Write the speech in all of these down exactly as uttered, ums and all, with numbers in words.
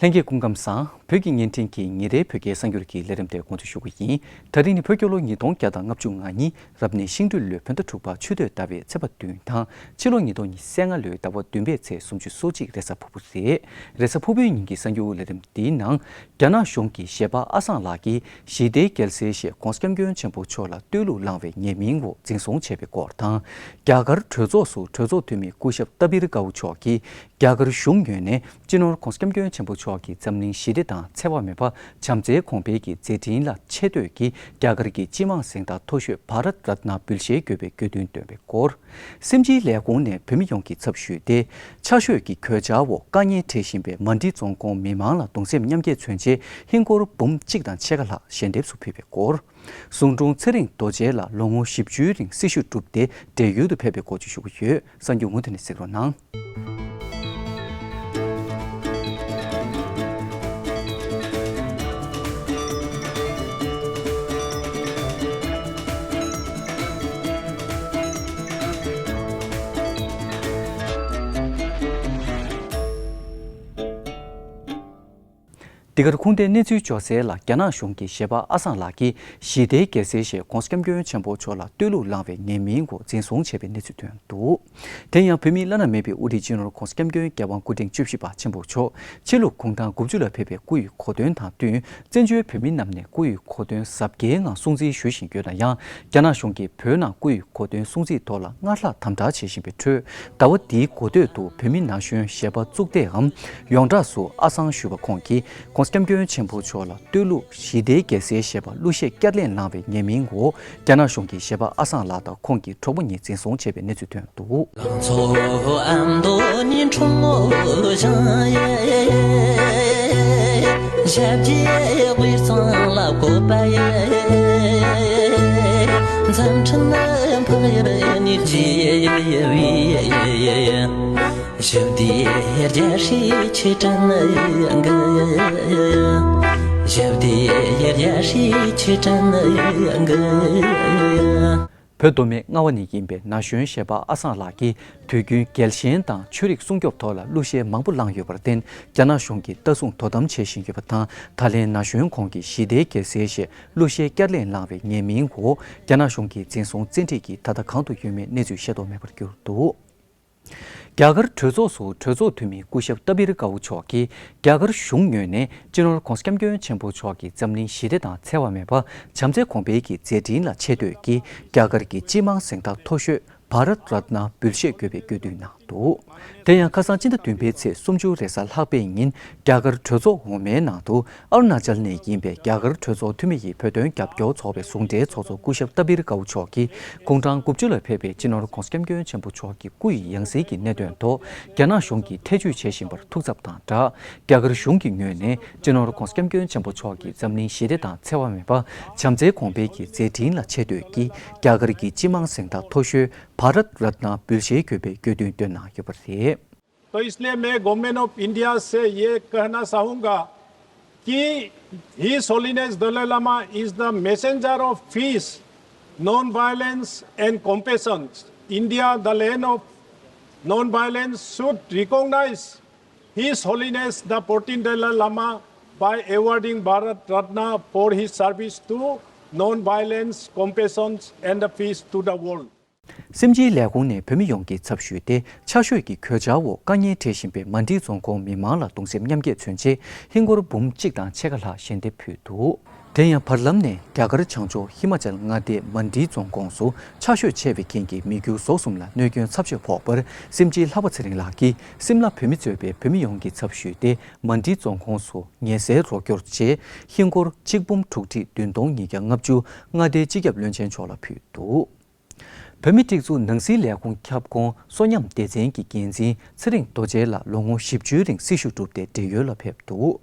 ལྷན་རྒྱས་སྐུ་ཁམས་བཟང་། བོད་ཀྱི་བརྙན་འཕྲིན་གྱི་ཉིན་རེའི་བོད་སྐད་གསར་འགྱུར་གྱི་ལས་རིམ་དེ་འགོ་འཛུགས་ཞུ་གི་ཡིན། ད་རིང་ནི་བོད་རྒྱལ་ལོ་ཉིས་སྟོང་བརྒྱ་དང་ལྔ་བཅུ་ང་གཉིས་རབ་གནས་ཤིང་སྦྲུལ་ལོའི་བོད་ཟླ་དྲུག་པ་ཆུ་སྟོད་ཟླ་བའི་ཚེས་པ་བདུན་དང་། ཕྱི་ལོ་ཉིས་སྟོང་ཉི་ཤུ་རྩ་ལྔ་ལོའི་ཟླ་བ་བདུན་པའི་ཚེས་སུམ་ཅུ་སོ་གཅིག་རེས་གཟའ་ཕུར་བུ་རེད། རེས་གཟའ་ཕུར་བུའི་ཉིན་གྱི་གསར་འགྱུར་ལས་རིམ་འདིའི་ནང་། རྒྱ་ནག་གཞུང་གི་གཞས་པ་ཨ་སང་ལགས་ཀྱིས་ཞི་བདེའི་རྒྱལ་སྲས་ཞེས་༸གོང་ས་༸སྐྱབས་མགོན་ཆེན་པོ་མཆོག་ལ་བསྟོད་གླུ་བླངས་པའི་ཉེས་མིང་འོག་འཛིན་བཟུང་བྱས་པའི་སྐོར་དང་། རྒྱ་གར་གྲོས་ཚོགས་སུ་གྲོས་ཚོགས་འཐུས་མི་སྐུ་ཞབས་ཏཱ་བིར་ཀའུ་མཆོག་གིས་རྒྱ་གར་གཞུང་ངོས་ནས་སྤྱི་ནོར་༸གོང་ས་༸སྐྱབས་མགོན་ཆེན་པོ་མཆོག་གི་འཛམ་གླིང་ཞི་བདེ་དང་འཚེ་བ་མེད་པ་བྱམས་བརྩེའི་གོང་འཕེལ་གྱི་མཛད་འཕྲིན་ལ་ཆེ་བསྟོད་ཀྱིས་རྒྱ་གར་གྱི་སྤྱི་དམངས་གཟེངས་རྟགས་མཐོ་ཤོས་བྷ་རཏ་རཏ་ན་འབུལ་བཞེས་དགོས་པའི་དགོས་འདུན་བཏོན་པའི་སྐོར། སེམས་ཅན་ལས་ཁུངས་ནས་བོད་མི་ཡོངས་ཀྱི་ཚབ་ཞུས་ཏེ། ཆ་ཤོས་ཀྱི་གོད་ཆག་འོག་དཀའ་ངལ་འཕྲད་བཞིན་པའི་མན་ཌི་རྫོང་ཁོངས་མི་མང་ལ་གདུང་སེམས་མཉམ་སྐྱེད་མཚོན་ཆེད་ཧིན་སྒོར་འབུམ་གཅིག་དང་ཕྱེད་ཀ་ལྷག་ཞལ་འདེབས་སུ་ཕུལ་བའི་སྐོར། ཟུང་དྲུང་ཚེ་རིང་རྡོ་རྗེ་ལགས་ལོ་ངོ་བཞི་བཅུའི་རིང་སྲི་ཞུ་བསྒྲུབས་ཏེ་བགྲེས་ཡོལ་དུ་ཕེབས་པའི་སྐོར་བཅས་ཞུ་གི་ཡོད། གསར་འགྱུར་མུ་མཐུད་ནས་གཟིགས་རོགས་གནང་། འདི་གར་ཁུངས་ལྡན་གནས་ཚུལ་འབྱོར་གསལ་ལ། རྒྱ་ནག་གཞུང་གི་གཞས་པ་ཨ་སང་ལགས་ཀྱིས་ཞི་བདེའི་རྒྱལ་སྲས་ཞེས་༸གོང་ས་༸སྐྱབས་མགོན་ཆེན་པོ་མཆོག་ལ་བསྟོད་གླུ་བླངས་པའི་ཉེས་མིང་འོག་འཛིན་བཟུང་བྱས་པའི་གནས་ཚུལ་ཐོན་འདུག་དེ་ཡང་བོད་མིའི་བླ་ན་མེད་པའི་དབུ་ཁྲིད་སྤྱི་ནོར་༸གོང་ས་༸སྐྱབས་མགོན་རྒྱལ་དབང་སྐུ་ཕྲེང་བཅུ་བཞི་པ་ཆེན་པོ་མཆོག་ཕྱི་ལུགས་གུང་ཐང་དགུ་བཅུ་ལ་ཕེབས་པའི་སྐུ་ཡི་གོ་སྟོན་དང་བསྟུན། བཙན་བྱོལ་བོད་མི་རྣམས་ནས་སྐུ་ཡི་གོ་སྟོན་གཟབ་རྒྱས་ངང་སྲུང་བརྩི་ཞུ་བཞིན་ཡོད་ན་ཡང་། རྒྱ་ནག་གཞུང་གིས་བོད་ནང་སྐུ་ཡི་གོ་སྟོན་སྲུང་བརྩིའི་ཐོག་ལ་སྔར་ལྷག་དམ་དྲག་བྱེད་བཞིན་པའི་ཁྲོད། ཟླ་བ་འདིའི་འགོ་སྟོད་དུ་བོད་མི་ན་གཞོན་གཞས་པ་གཙུག་ལྡེའམ་ཡོངས་གྲགས་སུ་ཨ་སང་ཞུ་བ་ཁོང་གིས་༸གོང་ས་༸སྐྱབས་མགོན་ཆེན་པོ་མཆོག་ལ་བསྟོད་གླུ་ཞི་བདེའི་རྒྱལ་སྲས་ཞེས་པ་གླུ་གཞས་བསྐྱར་ལེན་གནང་བའི་ཉེས་མིང་འོག་རྒྱ་ནག་གཞུང་གིས་གཞས་པ་ཨ་སང་ལགས་དང་ཁོང་གི་གྲོགས་པོ་གཉིས་འཛིན་བཟུང་བྱས་པའི་གནས་ཚུལ་ཐོན་འདུག་ལང་ཚོ་ཨ་མདོ་ནས་འཁྲུངས་ཞིང་། ཞབས་ཀྱི་དབུས་གཙང་ལ་བཀོད་པ་ཡི། འཛམ་འཕྲིན་འཕགས་ཡུལ་ནས་སྐྱེས་པའི། ཞི་བདེའི་རྒྱལ་སྲས་ཆོས་སྒྲོན་གྱི། ཞི་བདེའི་རྒྱལ་སྲས་ཆོས་སྒྲོན་གྱི། བོད་མདོ་སྨད་རྔ་བ་ནས་ཡིན་པའི་ན་གཞོན་གཞས་པ་ཨ་སང་ལགས་ཀྱིས་དུས་རྒྱུན་རྒྱལ་ཞེན་དང་ཆོས་རིག་སྲུང་སྐྱོབ་ཐོག་ལ་གླུ་གཞས་མང་པོ་བླངས་ཡོད་པར་བརྟེན། རྒྱ་ནག་གཞུང་གིས་ལྟ་སྲུང་དོ་དམ་བྱེད་བཞིན་ཡོད་པ་དང་། ད་ལན་ན་གཞོན་ཁོང་གིས་ཞི་བདེའི་རྒྱལ་སྲས་ཞེས་གླུ་གཞས་བསྐྱར་ལེན་བླངས་པའི་ཉེས་མིང་འོག་རྒྱ་ནག་གཞུང་གིས་འཛིན་བཟུང་བཙན་ཁྲིད་ཀྱིས་ད་ལྟ་གང་དུ་ཡོད་མེད་གནས་ཚུལ་ཤེས་རྟོགས་མེད་པར་གྱུར་འདུག་རྒྱ་གར་གྲོས་ཚོགས་སུ་གྲོས་ཚོགས་འཐུས་མི་སྐུ་ཞབས་ཏཱ་བིར་ཀའུ་མཆོག་གིས། རྒྱ་གར་གཞུང་ངོས་ནས་སྤྱི་ནོར་༸གོང་ས་༸སྐྱབས་མགོན་ཆེན་པོ་མཆོག་གི་འཛམ་གླིང་ཞི་བདེ་དང་འཚེ་བ་མེད་པ་བྱམས་བརྩེ་གོང་འཕེལ་གྱི་མཛད་འཕྲིན་ལ་ཆེ་བསྟོད་ཀྱིས། རྒྱ་གར་གྱི་སྤྱི་དམངས་གཟེངས་རྟགས་མཐོ་ཤོས་བྷ་རཏ་རཏ་ན་འབུལ་བཞེས་དགོས་པའི་དགོས་འདུན་གནང་འདུག་དེ་ཡང་ཁ་སང་སྤྱི་ཟླ་བདུན་པའི་ཚེས་སུམ་ཅུ་རེས་གཟའ་ལྷག་པའི་ཉིན། རྒྱ་གར་གྲོས་ཚོགས་འོག་མའི་ནང་དུ། ཨ་རུ་ན་ཅལ་ནས་ཡིན་པའི་རྒྱ་གར་གྲོས་ཚོགས་འཐུས་མི་ཡི་བོད་དོན་རྒྱབ་སྐྱོར་ཚོགས་པའི་ཟུང་འབྲེལ་ཚོགས་གཙོ་སྐུ་ཞབས་ཏཱ་བིར་ཀའུ་མཆོག་གིས། གུང་ཐང་དགུ་བཅུ་ལ་ཕེབས་པའི་སྤྱི་ནོར་༸གོང་ས་༸སྐྱབས་མགོན་ཆེན་པོ་མཆོག་གི་སྐུ་ཡི་ཡང་སྲིད་ཀྱི་གནད་དོན་ཐོག་རྒྱ་ནག་གཞུང་གིས་ཐེ་བྱུས་བྱེད་བཞིན་པར་ཐུགས་འཚབ་དང་སྦྲགས། རྒྱ་གར་གཞུང་གི་ངོས་ནས་སྤྱི་ནོར་༸གོང་ས་༸སྐྱབས་མགོན་ཆེན་པོ་མཆོག་གི་འཛམ་གླིང་ཞི་བདེ་དང་འཚེ་བ་མེད་པ། བྱམས་བརྩེའི་གོང་འཕེལ་གྱི་མཛད་འཕྲིན་ལ་ཆེ་བསྟོད་ཀྱིས། རྒྱ་གར་གྱི་སྤྱི་དམངས་གཟེངས་རྟགས་མཐོ་ཤོས་བྷ་རཏ་རཏ་ན་འབུལ་བཞེས་དགོས་པའི་དགོས་འདུན་བཏོན་གནང་ཡོད་པ་རེད། तो इसलिए मैं गवर्नमेंट ऑफ इंडिया से ये कहना चाहूँगा कि His Holiness Dalai Lama is the messenger of peace, non-violence and compassion. India, the land of non-violence, should recognize His Holiness the fourteenth Dalai Lama by awarding Bharat Ratna for his service to non-violence, compassion and the peace to the world. སེམས་ཅན་ལས་ཁུངས་ནས་བོད་མི་ཡོངས་ཀྱི་ཚབ་ཞུས་ཏེ། ཆ་ཤོས་ཀྱི་གོད་ཆག་འོག་དཀའ་ངལ་འཕྲད་བཞིན་པའི་མན་ཌི་རྫོང་ཁོངས་མི་མང་ལ་གདུང་སེམས་མཉམ་སྐྱེད་མཚོན་ཆེད། ཧིན་སྒོར་འབུམ་གཅིག་དང་ཕྱེད་ཀ་ལྷག་ཞལ་འདེབས་ཕུལ་འདུག་དེ་ཡང་བར་ལམ་ནས་རྒྱ་གར་བྱང་ཕྱོགས་ཧི་མ་ཅལ་མངའ་སྡེའི་མན་ཌི་རྫོང་ཁོངས་སུ་ཆར་ཞོད་ཆེ་བའི་རྐྱེན་གྱིས་མི་རྒྱུ་ཟོག་གསུམ་ལ་གནོད་སྐྱོན་ཚབས་ཆེ་ཕོག་པར། སེམས་ཅན་ལྷག་པ་ཚེ་རིང་ལགས་ཀྱིས་སིམ་ལ་བོད་མི་གཙོས་པའི་བོད་མི་ཡོངས་ཀྱི་ཚབ་ཞུས་ཏེ། མན་ཌི་རྫོང་ཁོངས་སུ་ངལ་སེལ་རོགས་སྐྱོར་ཆེད། ཧིན་སྒོར་གཅིག་འབུམ་དྲུག་ཁྲི་བདུན་སྟོང་ཉིས་བརྒྱ་ལྔ་བཅུ་མངའ་སྡེའི་སྤྱི་ཁྱབ་བློན་ཆེན་མཆོག་ལ་ཕུལ་འདུག་བོད་མིའི་སྒྲིག་འཛུགས་ནང་སྲིད་ལས་ཁུངས་ཁྱབ་ཁོངས་གསོན་ཉམས་སྡེ་ཚན་གྱི་འགན་འཛིན་ཚེ་རིང་རྡོ་རྗེ་ལགས་ལོ་ངོ་བཞི་བཅུའི་རིང་སྲི་ཞུ་བསྒྲུབས་ཏེ་བགྲེས་ཡོལ་ལ་ཕེབས་འདུག་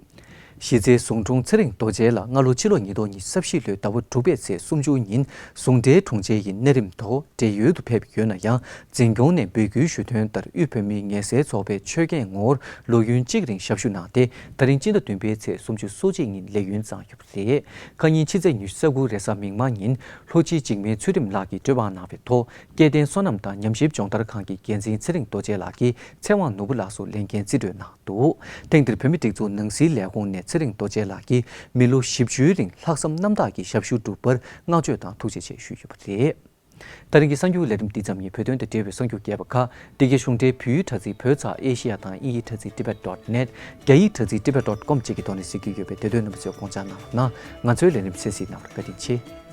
གཞིས་རྩེ་ཟུང་དྲུང་ཚེ་རིང་རྡོ་རྗེ་ལགས་སྔ་ལོ་ཕྱི་ལོ་ཉིས་སྟོང་ཉི་ཤུ་རྩ་བཞི་ལོའི་ཟླ་བ་དྲུག་པའི་ཚེས་སུམ་ཅུ་ཉིན་ཟུང་འབྲེལ་དྲུང་ཆེ་ཡི་གནས་རིམ་ཐོག་བགྲེས་ཡོལ་དུ་ཕེབས་ཡོད་ན་ཡང་། འཛིན་སྐྱོང་ནས་འབོད་སྐུལ་ཞུས་དོན་ལྟར་དབུས་བོད་མིའི་ངལ་སེལ་ཚོགས་པའི་ཆོད་གན་ངོར་ལོ་ཡུན་གཅིག་རིང་ཞབས་ཞུ་གནང་སྟེ། ད་རིང་སྤྱི་ཟླ་བདུན་པའི་ཚེས་སུམ་ཅུ་སོ་གཅིག་ཉིན་ལས་ཡུན་བརྩམས་ཡོད་པ་རེད། ཁ་ཉིན་ཕྱི་ཚེས་ཉི་ཤུ་རྩ་དགུ་རེས་གཟའ་མིག་དམར་ཉིན་ལྷོ་སྤྱི་འཇིགས་མེད་ཚུལ་ཁྲིམས་ལགས་ཀྱིས་སྤྲོད་པ་གནང་བའི་ཐོག་སྐྱེ་ལྡན་སོ་ནམ་དང་ཉམས་ཞིབ་སྦྱོང་བརྡར་ཁང་གི་འགན་འཛིན་ཚེ་རིང་རྡོ་རྗེ་ལགས་ཀྱིས་ཚེ་དབང་ནོར་བུ་ལགས་སུ་ལས་འགན་རྩིས་སྤྲོད་གནང་འདུག་ཐེངས་འདིར་བོད་མིའི་སྒྲིག་འཛུགས་ནང་སྲིད་ལས་ཁུངས་ནས་ཚེ་རིང་རྡོ་རྗེ་ལགས་ཀྱིས་མི་ལོ་བཞི་བཅུའི་རིང་ལྷག་བསམ་རྣམ་དག་གིས་ཞབས་ཞུ་བསྒྲུབས་པར་བསྔགས་བརྗོད་དང་ཐུགས་རྗེ་ཆེ་ཞུས་ཡོད་པ་རེད། ད་རིང་གི་གསར་འགྱུར་ལས་རིམ་འདི་ཙམ་ཡིན། བོད་དོན་དང་འབྲེལ་བའི་གསར་འགྱུར་རྒྱས་པ་ཁག་འདི་གའི་གཞུང་འབྲེལ་བོད་ཡིག་དྲ་ཚིགས་བོད་ཚགས་ཨེ་ཤི་ཡ་དང་དབྱིན་ཡིག་དྲ་ཚིགས་tibet dot net། རྒྱ་ཡིག་དྲ་ཚིགས་tibet dot com་བཅས་ཀྱི་ཐོག་ནས་གཟིགས་རྒྱུ་ཡོད་པས། དེ་དོན་རྣམ་པ་ཚོས་དགོངས་འཇགས་གནང་རོགས་གནང་། ང་ཚོའི་ལས་རིམ་གསན་གཟིགས་གནང་བར་བཀའ་དྲིན་ཆེ།